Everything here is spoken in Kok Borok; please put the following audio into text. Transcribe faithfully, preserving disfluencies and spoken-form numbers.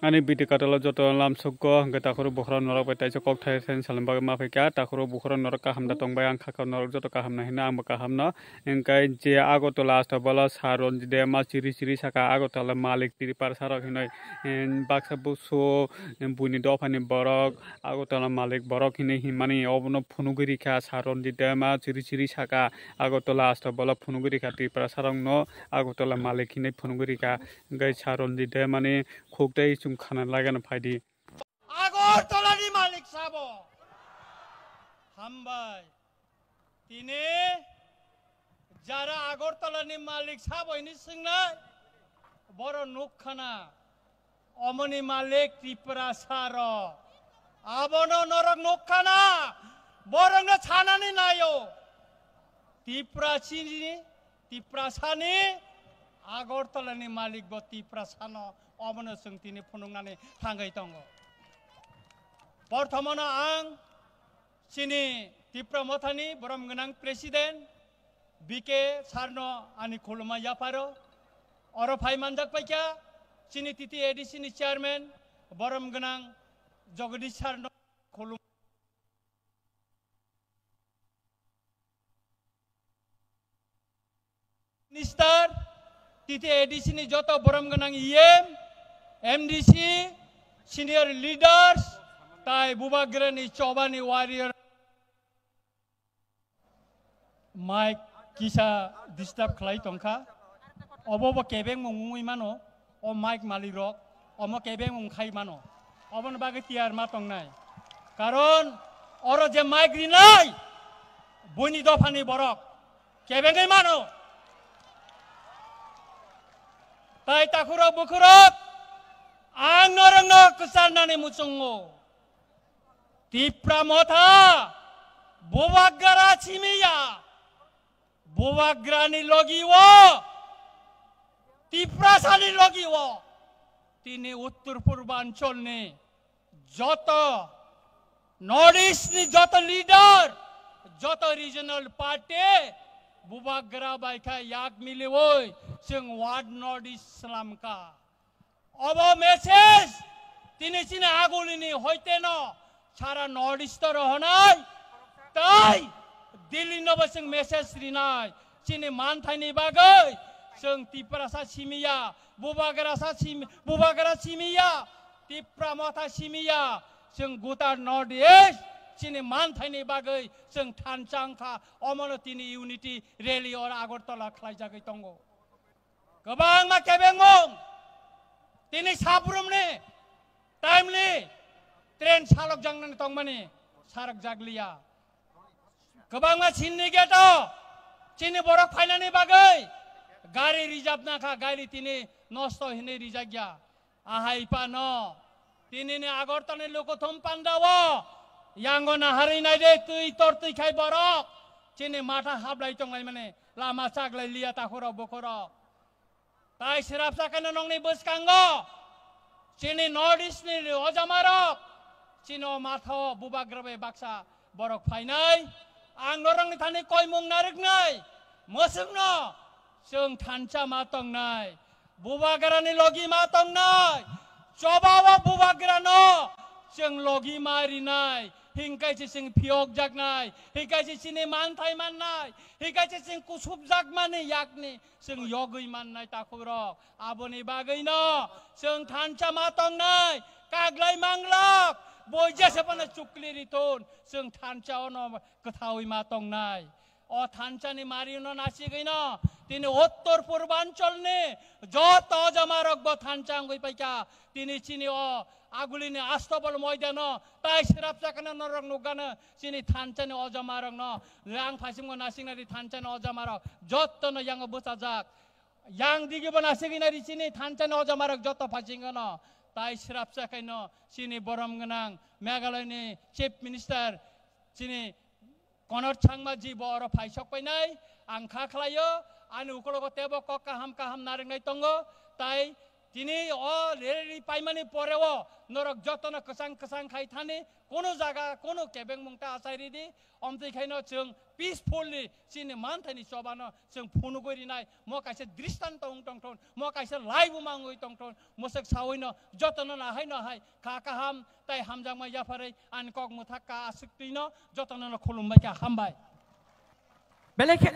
Ani bidi katalo joto lamsukgo, hwnkhe takhoro bukhara norok bai taisa kok thai thai salni bagwi ma phaikha. Takhoro bukhara norok kaham da tongbai, ang kha kha norok joto kaham no hino, angbo kaham no. Hwnkhe je Agartala Astabala sa Ranjit Debbarma chiri chiri saka Agartala malik Tiprasa rok hinoi, em, baksa busu, em, buini dophani borok, Agartala malik borok hinui hinmani obono phunugwi rikha, sa Ranjit Debbarma chiri chiri saka Agartala Astabala phunugwi rikha, Tiprasa rokno Agartala malik hinui phunugwi rikha. Hwnkhe sa Ranjit Debbarmani khuk tei chwng khana lagano phaidi. Agartala ni malik sabo. Hambai. Tini jara Agartala ni malik sabo hini swngnai. Boro nukkhana. Omoni malik Tiprasa rok. Abono norok nukkhana. Borokno sanani naio. Tiprasini, Tiprasani, Agartala ni malik bo Tiprasano, obono chwng tini phunuknani thangwi tongo. Porthomono ang chini Tipra Mothani borom gwnang President B K Sarno ani khuluma yapharo. Oro phai manjak paikha chini T T A D C ni Chairman borom gwnang Jagadish Sarno khulum Minister, T T A D C ni joto borom gwnang E M, M D C, senior leaders, tai bubagrani chobani warrior. Mic kisa disturb khlai tongkha. Obo bo kebengmung wngwi mano. O mic malik rok omo kebengmung khai mano. Oboni bagwi tiyar ma tongnai. Karon oro je mic rinai, buini dophani borok kebengwi mano. Tai takhurok bukhurok, ang norokno kwcharnani muchungo. Tipra Motha, bubagra simiya, bubagrani logi o, Tiprasani logi o, tini Uttor Purbancholni joto North East ni joto leader, joto regional party, bubagra bai kha yak miliwi chwng One North East slamkha. Obo message tini chini agulini hoiteno sara North East o rohonai, tai Delhi no bo chwng message rinai, chini manthaini bagwi chwng Tiprasa simiya, bubagrasa simi-, bubagra simiya, Tipra Motha simiya, chwng guta North East chini manthaini bagwi chwng thansa wngkha, omono tini unity rally oro Agartala khlaijagwi tongo. Kwbangma kebengmung tini sabrumni timely train salokjaknani tongmani sarokjakliya. Kwbangma sinni gate-o chini borok phainani bagwi gari reserve nakha, gari tini nosto hinwi rijakya. Ahai phano tinini Agartalani lukuthum pandao yango naharwi naide twi tortwi khai borok chini matha hablai tonglaimani lama chaglai liya takhurok bukhurok. Tai swrapsa khe nongni bwskango chini North East ni ojamarok chini o matha o bubagra bai baksa borok phainai. Ang norokni thani koimung narwknai, mwswkno chwng thansa ma tongnai, bubagrani logi ma tongnai, chobao bubagrano chwng logi ma rinai, hinkhe se chwng phiyokjaknai, hinkhe se chini manthai mannai, hinkhe se chwng kusupjakmani yakni chwng yogwi mannai takhurok. Aboni bagwino chwng thansa ma tongnai, kaglai manglok, boi jesa phano chukli rithun, chwng thansa ono kwthaui ma tongnai. O thansani marino nasigwino tini Uttor Purbancholni joto ojamarok bo thansa wngwi paikha. Tini chini o agulini Astabal moidano tai swrapsa kheno norok nukgano chini thansani ojamarokno. Yang phaisingo nasiknari thansani ojamarok jottono yango bwchajak. Yang digibo nasigwi nari chini thansani ojamarok jotto phaisingono. Tai swrapsa khaino chini borom gwnang Meghalayani Chief Minister chini Konor Sangma ji bo oro phaisok painai. Ang kha khlaio, ani ukologo tebo kok kaham kaham narwknai tongo. Tai Tini o rally paimani poreo norok jotono kwchang kwchang khai thani, kono jaga kono kebengmung ta achai ridi. Omtwi khaino chwng peacefully chini manthani chobano chwng phunugwi rinai, mo kaisa dristanto wng tongthon, mo kaisa laibu mangwi tongthon, mwswk sawino jotono nahai nahai kha kaham tai hamjakma yapharwi ani kok mwthak ka aswk twino jotono khulumbai kha, hambai. Belai khe